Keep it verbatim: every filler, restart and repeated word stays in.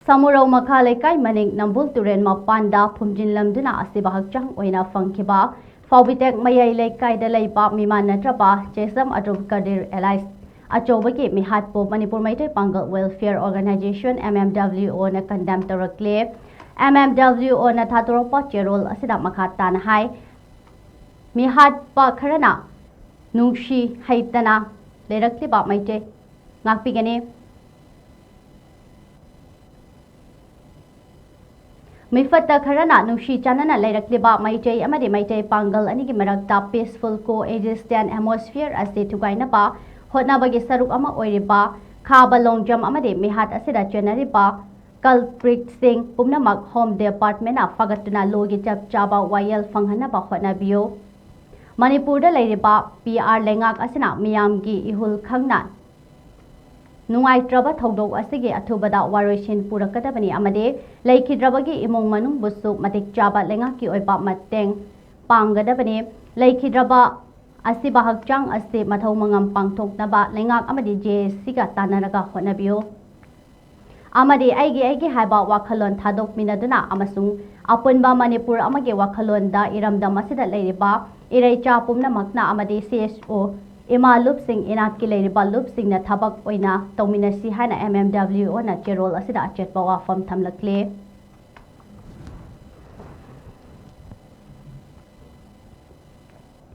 ꯁꯥꯃꯨꯔꯧ ꯃꯈꯥ ꯂꯩꯀꯥꯏ ꯃꯅꯤꯡ ꯅꯝꯕꯨꯜ ꯇꯨꯔꯦꯜ ꯃꯄꯥꯟꯗ ꯐꯨꯝꯖꯤꯟꯂꯝꯗꯨꯅ ꯑꯁꯤꯕ ꯍꯛꯆꯥꯡ ꯑꯣꯏꯅ ꯐꯪꯈꯤꯕ ꯐꯥꯎꯕꯤꯇꯦꯛ ꯃꯌꯥꯏ ꯂꯩꯀꯥꯏꯗ ꯂꯩꯕ ꯃꯤꯃꯥꯟꯅꯗ꯭ꯔꯕ ꯆꯦꯁꯝ ꯑꯗꯨꯝ ꯀꯗꯤꯔ ꯑꯦꯂꯥꯏꯁ ꯑꯆꯧꯕꯒꯤ ꯃꯤꯍꯥꯠꯄꯨ ꯃꯅꯤꯄꯨꯔ ꯃꯩꯇꯩ ꯄꯥꯡꯒꯜ ꯋꯦꯜꯐꯤꯌꯔ ꯑꯣꯔꯒꯅꯥꯏꯖꯦꯁꯟ, ꯑꯦꯝ ꯑꯦꯝ ꯗꯕ꯭ꯂꯤꯌꯨ ꯑꯣꯅ ꯀꯟꯗꯦꯝ ꯇꯧꯔꯛꯂꯦ꯫ ꯑꯦꯝ ꯑꯦꯝ ꯗꯕ꯭ꯂꯤꯌꯨ ꯑꯣꯅ ꯊꯥꯗꯣꯔꯛꯄ ꯆꯦꯔꯣꯜ ꯑꯁꯤꯗ ꯃꯈꯥ ꯇꯥꯅ ꯍꯥꯏ, ꯃꯤꯍꯥꯠꯄ ꯈꯔꯅ ꯅꯨꯡꯁꯤ ꯍꯩꯇꯅ ꯂꯩꯔꯛꯂꯤꯕ ꯃꯩꯇꯩ ꯉꯥꯛꯄꯤꯒꯅꯤ꯫ ꯃꯤꯐꯠꯇ ꯈꯔꯅ ꯅꯨꯡꯁꯤ ꯆꯥꯟꯅꯅ ꯂꯩꯔꯛꯂꯤꯕ ꯃꯩꯇꯩ ꯑꯃꯗꯤ ꯃꯩꯇꯩ ꯄꯥꯡꯒꯜ ꯑꯅꯤꯒꯤ ꯃꯔꯛꯇ peaceful coexistence atmosphere ꯑꯁꯤ ꯊꯨꯒꯥꯏꯅꯕ ꯍꯣꯠꯅꯕꯒꯤ ꯁꯔꯨꯛ ꯑꯃ ꯑꯣꯏꯔꯤꯕ ꯈꯥꯕ ꯂꯣꯡꯖꯝ ꯑꯃꯗꯤ ꯃꯤꯍꯥꯠ ꯑꯁꯤꯗ ꯆꯦꯟꯅꯔꯤꯕ culpritꯁꯤꯡ ꯄꯨꯝꯅꯃꯛ Home Departmentꯅ ꯐꯥꯒꯠꯇꯨꯅ ꯂꯣꯒꯤ ꯆꯞ ꯆꯥꯕ ꯋꯥꯌꯦꯜ ꯐꯪꯍꯟꯅꯕ ꯍꯣꯠꯅꯕꯤꯌꯨ꯫ ꯃꯅꯤꯄꯨꯔꯗ ꯂꯩꯔꯤꯕ ꯄꯤ ꯑꯥꯔ ꯂꯩꯉꯥꯛ ꯑꯁꯤꯅ ꯃꯤꯌꯥꯝꯒꯤ ꯏꯍꯨꯜ ꯈꯪꯅ ꯅꯨꯡꯉꯥꯏꯇ꯭ꯔꯕ ꯊꯧꯗꯣꯛ ꯑꯁꯤꯒꯤ ꯑꯊꯨꯕꯗ ꯋꯥꯔꯣꯏꯁꯤꯟ ꯄꯨꯔꯛꯀꯗꯕꯅꯤ ꯑꯃꯗꯤ ꯂꯩꯈꯤꯗ꯭ꯔꯕꯒꯤ ꯏꯃꯨꯡ ꯃꯅꯨꯡꯕꯨꯁꯨ ꯃꯇꯤꯛ ꯆꯥꯕ ꯂꯩꯉꯥꯛꯀꯤ ꯑꯣꯏꯕ ꯃꯇꯦꯡ ꯄꯥꯡꯒꯗꯕꯅꯤ꯫ ꯂꯩꯈꯤꯗ꯭ꯔꯕ ꯑꯁꯤꯕ ꯍꯛꯆꯥꯡ ꯑꯁꯤ ꯃꯊꯧ ꯃꯉꯝ ꯄꯥꯡꯊꯣꯛꯅꯕ ꯂꯩꯉꯥꯛ ꯑꯃꯗꯤ ꯖꯦ ꯑꯦ ꯁꯤꯒ ꯇꯥꯟꯅꯔꯒ ꯍꯣꯠꯅꯕꯤꯌꯨ꯫ ꯑꯃꯗꯤ ꯑꯩꯒꯤ ꯑꯩꯒꯤ ꯍꯥꯏꯕ ꯋꯥꯈꯜꯂꯣꯟ ꯊꯥꯗꯣꯛꯃꯤꯟꯅꯗꯨꯅ ꯑꯃꯁꯨꯡ ꯑꯄꯨꯟꯕ ꯃꯅꯤꯄꯨꯔ ꯑꯃꯒꯤ ꯋꯥꯈꯜꯂꯣꯟꯗ ꯏꯔꯝꯗꯝ ꯑꯁꯤꯗ ꯂꯩꯔꯤꯕ ꯏꯔꯩꯆꯥ ꯄꯨꯝꯅꯃꯛꯅ ꯑꯃꯗꯤ ꯁꯤ ꯑꯦꯁ ꯑꯣ ꯏꯃꯥ ꯂꯨꯞꯁꯤꯡ, ꯏꯅꯥꯠꯀꯤ ꯂꯩꯔꯤꯕ ꯂꯨꯞꯁꯤꯡꯅ ꯊꯕꯛ ꯑꯣꯏꯅ ꯇꯧꯃꯤꯟꯅꯁꯤ ꯍꯥꯏꯅ ꯑꯦꯝ ꯑꯦꯝ ꯗꯕ꯭ꯂꯤꯌꯨ ꯑꯣꯅ ꯆꯦꯔꯣꯜ ꯑꯁꯤꯗ ꯑꯆꯦꯠꯄ ꯋꯥꯐꯝ ꯊꯝꯂꯛꯂꯤ꯫